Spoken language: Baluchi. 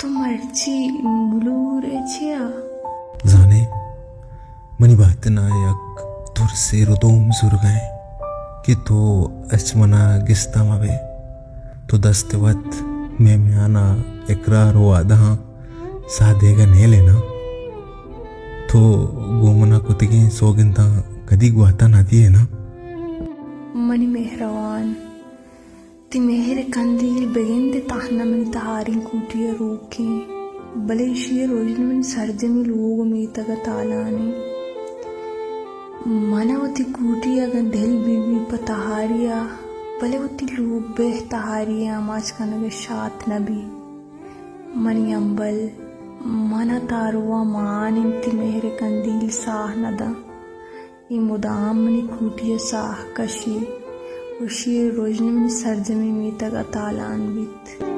تو مرچی ملور ئے چیا؟ زانے، منی باتنا یک ترسے ردوم زرگا ایں کہ تو اچ منا گستا مبے۔ تو دست وت مئے میانا اقرار و وعدہاں ساہ دیگا نیلے نا۔ تو گوں منا کتگیں سوگنداں کدی گواتا نہ دیئے نا؟ منی مہروان، تئی مہر ءِ کندیل بگندے تہنا منی تہاریں کوٹی ءَ روکیں، بلے ایشی ءِ رژن منی سرجمیں لوگ ءُ میتگ ءَ تالان ایں۔ من ءَ وتی کوٹی اگاں دل بہ بی پہ تہاری ءَ، بلے وتی لوگ بہ تہاری ءِ آماچ کنگ ءَ شات نہ بی۔ منی امبل، من ءَ تارواں مان انت، تئی مہر ءِ کندیل ساہ نہ داں۔ اے مدام منی کوٹی ءَ ساہ کشی، وشی ءِ رژن منی سرجمیں میتگ ءَ تالان بیت۔